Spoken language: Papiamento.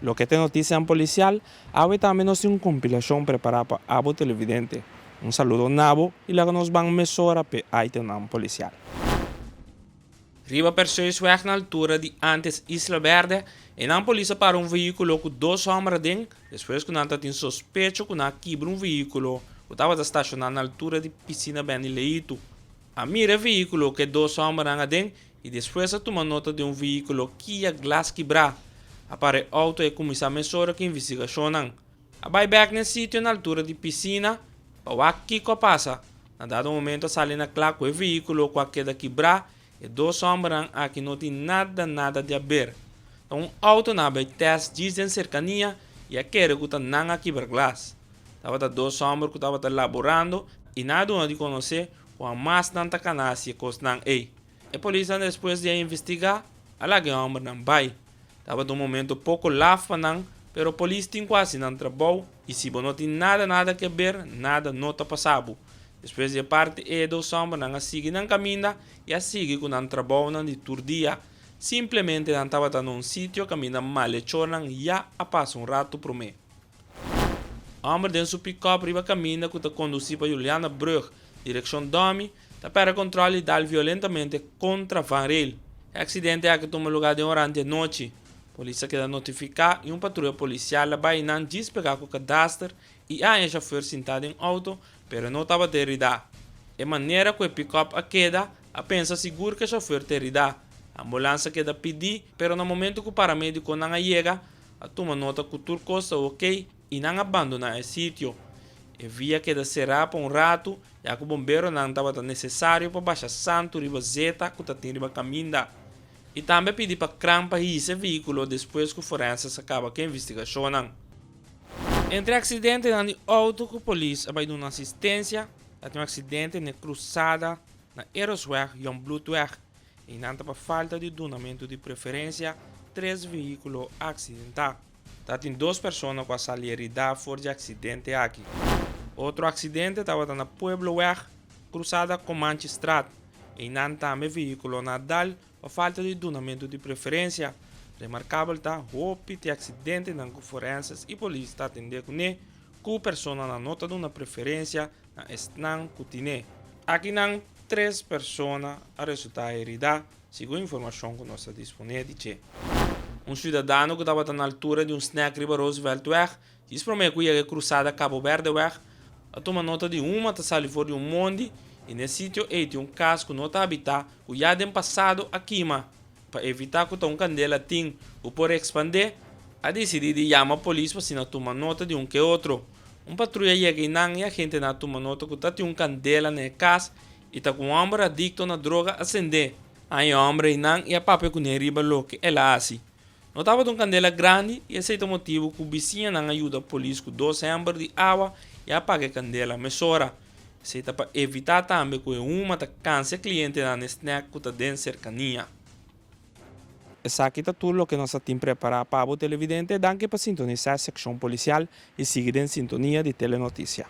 Loke ta e notisianan polisial, awe tambe nos tin un kompilashon prepará pa abo televidente. Un saludo na bo i laga nos ban mesora p'e itemnan polisial. Riba Perseusweg na altura di antes Isla Berde, einan polis a para un vehíkulo ku dos hòmber aden despues ku nan ta tin sospecho ku nan a kibra un vehíkulo ku tabata stashoná na altura di Pisina Benny Leito. A mira e vehíkulo ku e dos hòmbernan aden i despues a tuma nota di un vehíkulo Kia glas kibrá. A para e outo i a kuminsá mesora ku investigashonnan. A bai bèk na e sitio na altura di pisina pa wak kiko a pasa. Na dado momento a sali na kla ku e vehíkulo ku a keda kibrá, e dos hòmbernan aki no tin nada nada di aber. Ta un outo nan a bai tèst djis den serkania i a kere ku ta nan a kibra glas. Tabata dos hòmber ku tabata laborando i nan a duna di konosé ku hamas nan ta kana hasi e kosnan ei. E polisnan despues di a investigá a laga e hòmbernan bai. Tabata un momento poko laf pa nan, pero polis tin ku hasi nan trabou i si bo no tin nada nada ke ber, nada no ta pasa bo. Despues di e parti ei e dos hòmbernan a sigui nan kaminda i a sigui ku nan trabounan di tur dia. Simplemente nan tabata na un sitio kaminda malechornan ya a pasa un ratu promé. Hòmber den su pikòp riba kaminda ku ta kondusí pa Julianabrug direkshon Dòmi ta pèrdè kòntròl i dal violentamente kontra vanrail. E aksidente aki tuma lugá den orante anochi. Polis a keda notifiká i un patruya polisial a bai nan djis pegá ku kadaster i a haña e shofèr sintá den outo pero e no tabata heridá. E manera ku e pikòp a keda a pensa sigur ku e shofèr ta heridá. Ambulans a keda pidí pero na momento ku paramedikonan a yega a tuma nota ku tur kos ta okey i nan a bandoná e sitio. E via keda será pa un ratu ya ku bomberonan tabata nesesario pa basha santu riba zeta ku ta tin riba kaminda. I tambe a pidi pa kran pa hisa e vehíkulo despues ku forensas a kaba ku e investigashonnan. Entre aksidentenan di outo ku polis a bai duna asistensia, ta tin un aksidente na e krusada na Erosweg Jongbloedweg. Einan ta pa falta di dunamentu di preferensia tres vehíkulo aksidentá. Ta tin dos persona ku a sali heridá for di aksidente aki. Otro aksidente tabata na Puebloweg, krusada Comanchestraat. Einan tambe vehíkulonan a dal pa falta di dunamentu di preferensia. Remarkabel ta hopi di aksidentenan ku forenses i polis ta atendé kuné ku personanan no ta duna preferensia na esnan ku tine. Akinan tres persona a resultá heridá, segun informashon ku nos ta disponé di dje. Un siudadano ku tabata na altura di un snack riba Rooseveltweg, djis promé ku yega e krusada Cabo Berdeweg, a tuma nota di huma ta sali for di un mondi i na e sitio ei tin un kas ku no ta habitá ku ya den pasado a kima. Pa evitá ku ta un kandela tin ku por ekspandé, a disidí di yama polis pa asina tuma nota di un ke otro. Un patruya yega einan i agentenan a tuma nota ku ta tin un kandela na e kas i ta ku un hòmber adikto na droga a sendé. A e hòmber einan i a papia kuné riba loke el a hasi. No tabata un kandela grandi i esei ta motibu ku bisiñanan a yuda polis ku dos hèmber di awa i a paga e kandela mesora. Esei ta pa evitá tambe ku e huma ta kansa e klientenan na e snèk ku ta den serkania. Esaki ta tur loke nos a tin prepará pa bo televidente. Danki pa sintonisá e sekshon polisial i sigui den sintonia di Telenoticia.